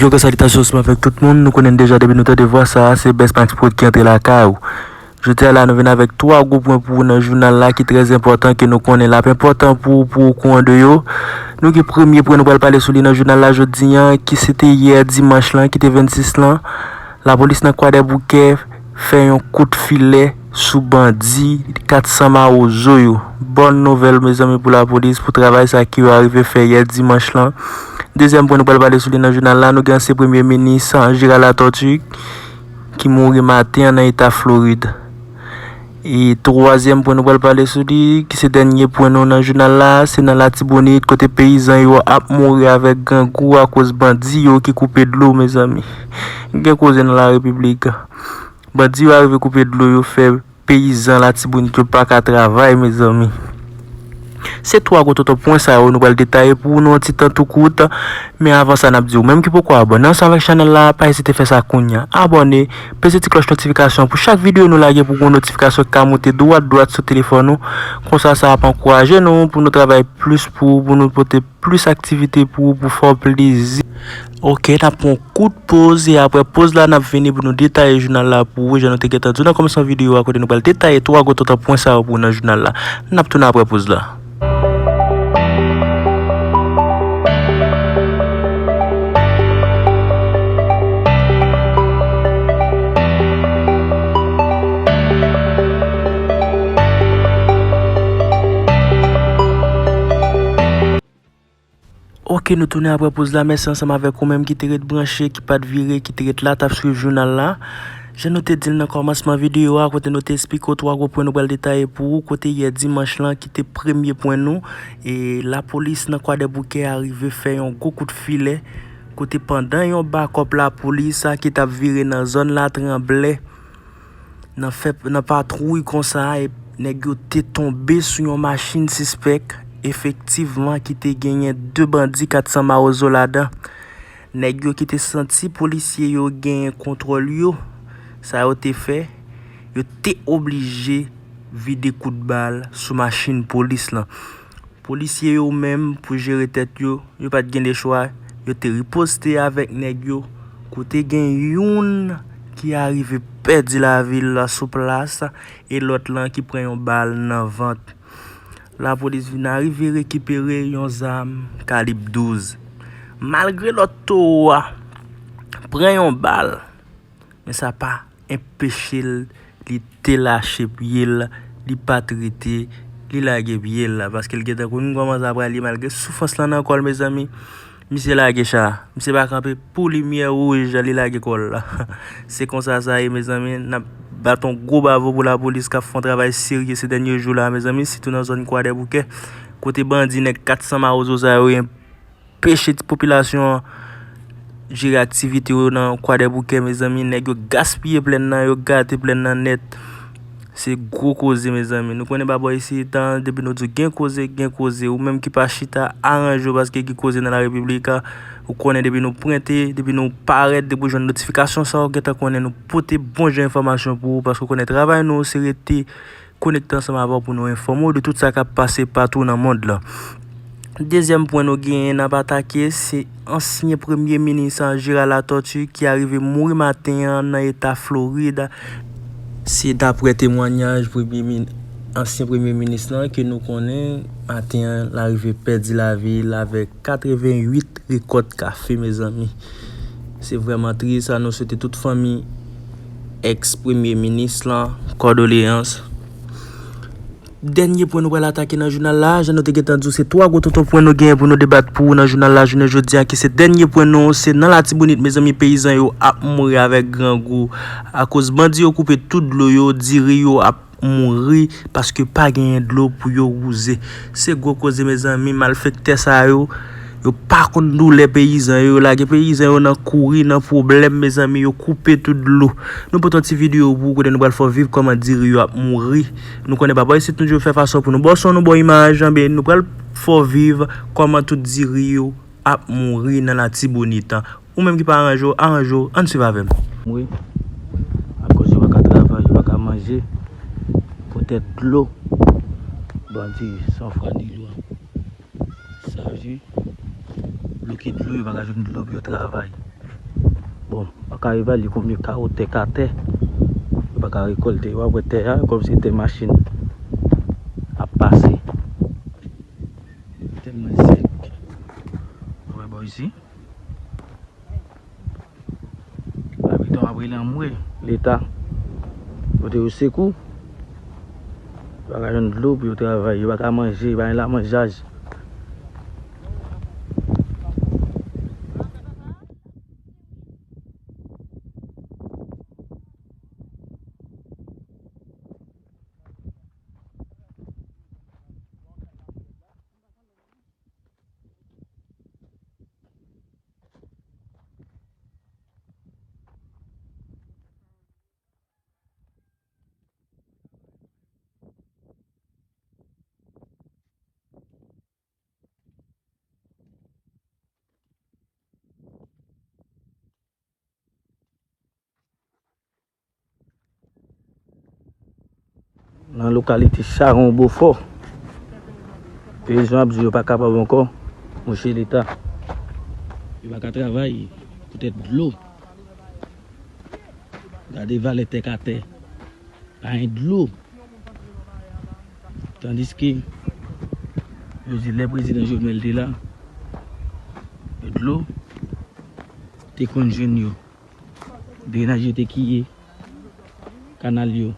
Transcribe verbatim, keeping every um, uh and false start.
Yo gen salitasyon ansanm avèk tout moun. Nou konnen deja depi nou tande vwa sa a, se Best Max Prod ki antre lakay ou. Jodi a la, nou vin avèk twa gwo pwen pou ou nan jounal la ki trè enpòtan, ke nou konnen l ap enpòtan pou ou, pou ou kouran de yo. Nou gen premye pwen nou pral pale sou li nan jounal la jodi a, ki se te yè dimanch lan, ki te vennsis lan. Lapolis nan Kwadèboukè fè yon kout filè sou bandi kat san mawozo yo. Bòn nouvèl, mezanmi, pou lapolis, pou travay sa ke yo arive fè yè dimanch lan. Dezyèm pwen nou pral pale sou li nan jounal la, nou gen ansyen premye minis, Gérard Latortue, ki mouri maten an nan eta Florid. E twazyèm pwen nou pral pale sou li, ki se dènye pwen nou nan jounal la, se nan Latibonit, kote peyizan yo ap mouri avèk grangou akoz bandi yo ki koupe dlo, mezanmi. Gen koze nan larepiblik. Bandi yo arive koupe dlo, yo fè peyizan Latibonit yo pa ka travay, mezanmi. Se twa gwo tonton pwen sa yo nou pral detaye pou ou nan yon ti tan tou kout. Men avan sa, n ap di ou menm ki poko abòne ansanm avèk chanèl la, pa ezite fè sa kounye a. Abòne, peze ti klòch notifikasyon pou chak videyo nou lage pou gon notifikasyon ki ka moute dwat dwat sou telefòn ou. Konsa, sa ap ankouraje nou pou nou travay plis pou ou, pou nou pote plis aktivite pou ou, pou fè w plezi. Oke, n ap pran yon kout poz, e apre poz la, n ap vini pou nou detaye jounal la pou ou. Jan nou te gentan di w nan kòmansman videyo a, kote nou pral detaye twa gwo tonton pwen sa yo pou ou nan jounal la. N ap tounen apre poz la. Oke, nou tounen apre poz la. Mèsi ansanm avèk ou menm ki te ret branche, ki pa t vire, ki te ret la, t ap swiv jounal la. Jan nou te di l nan kòmansman videyo a, kote nou te esplike w twa gwo pwen nou pral detaye pou ou, kote yè dimanch lan ki te premye pwen nou, e lapolis nan Kwadèboukè arive fè yon gwo kout filè, kote pandan yon bakòp lapolis a ki t ap vire nan zòn Latranblè, nan fè, nan patwouy konsa, e nèg yo te tonbe sou yon machin sispèk, efektivman, ki te genyen de bandi kat san mawozo ladan. Nèg yo ki te santi polisye yo genyen kontwòl yo, sa yo te fè, yo te oblije vide kout bal sou machin polis lan. Polisye yo menm, pou jere tèt yo, yo pa t gen lechwa, yo te riposte avèk nèg yo, kote gen youn ki arive pèdi lavi l sou plas, e lòt lan ki pran yon bal nan vant. Lapolis vin arive rekipere yon zam kalib douz. Malgre lòt towo a pran yon bal, men sa pa enpeche l, li te lache pye l, li pa t rete, li lage pye l la, paske l gentan konn kòman sa prale, malgre soufrans lan nan kò l, mezanmi, misye lage cha, misye pa kanpe pou limyè wouj, li lage kò l la. Se konsa sa ye, mezanmi, n ap bat yon gwo bravo pou lapolis k ap fè yon travay serye se dènye jou la, mezanmi, sitou nan zòn Kwadèboukè, kote bandi nèg kat san mawozo sa yo enpeche ti popilasyon an jere aktivite yo nan Kwadèboukè, mezanmi. Nèg yo gaspiye plèn nan, yo gate plèn nan nèt. Se gwo koze, mezanmi. Nou konnen babò isit an, depi nou di w gen koze, gen koze. Ou menm ki pa chita, aranje w, paske gen koze nan larepiblik a. Ou konnen depi nou pwente, depi nou parèt, depi w jwenn notifikasyon sa, ou gentan konnen nou pote bon jan enfòmasyon pou ou, paske ou konnen travay nou, se rete konekte ansanm avè w pou nou enfòme w de tout sa k ap pase patou nan mond lan. Dezyèm pwen nou genyen n ap atake, se ansyen premye minis an, Gérard Latortue, ki arive mouri maten an nan eta Florid. Se daprè temwanyaj premye min-, ansyen premye minis lan ke nou konnen maten an, l arive pèdi lavi l avèk katreventuit rekòt kafe, mezanmi. Se vrèman tris, a nou swete tout fanmi èks premye minis lan kondoleyans. Dènye pwen nou pral atake nan jounal la, jan nou te gentan di w, se twa gwo tonton pwen nou genyen pou nou debat pou ou nan jounal la jounen jodi a, ki se dènye pwen nou, se nan Latibonit, mezanmi, peyizan yo ap mouri avèk grangou, akoz bandi yo koupe tout dlo yo, diri yo ap mouri, paske pa genyen dlo pou yo wouze. Se gwo koze, mezanmi, malfektè sa yo, yo pa konn doulè peyizan yo, yo lage peyizan yo nan kouri, nan pwoblèm, mezanmi, yo koupe tout dlo. Nou pote yon ti videyo pou ou kote nou pral fè w viv kòman diri yo ap mouri. Nou konnen papa isit nou toujou fè fason pou nou ba w son, nou ba w imaj, anben nou pral fè w viv kòman tout diri yo ap mouri nan Latibonit. Ou menm ki pa aranje w, aranje w, ann swiv avè m. Mouri, akoz yo pa ka travay, yo pa ka manje, poutèt dlo, bandi san fwa ni lwa. Sa vle di, dlo ki dlo, yo pa ka jwenn dlo pou yo travay. Pa ka evalye konbyen kawo tè k atè. Yo pa ka rekòlte. W ap wè tè a kòmsi tè machin ap pase. Tèlman sèk. Ou wè bò isi. Abitan ap rele anmwe Leta. Pote yo sekou. Yo pa ka jwenn dlo pou yo travay. Yo pa ka manje. Yo pa gen lamanjaj. Nan lokalite Chawon Bofò, peyizan ap di yo pa kapab ankò, monche Leta. Yo pa ka travay poutèt dlo. Gade valè tè k atè. Pa gen dlo. Tandiske yo di lè prezidan Jovenel te la, dlo te konn jwenn yo. Drenaj yo te kiye kanal yo.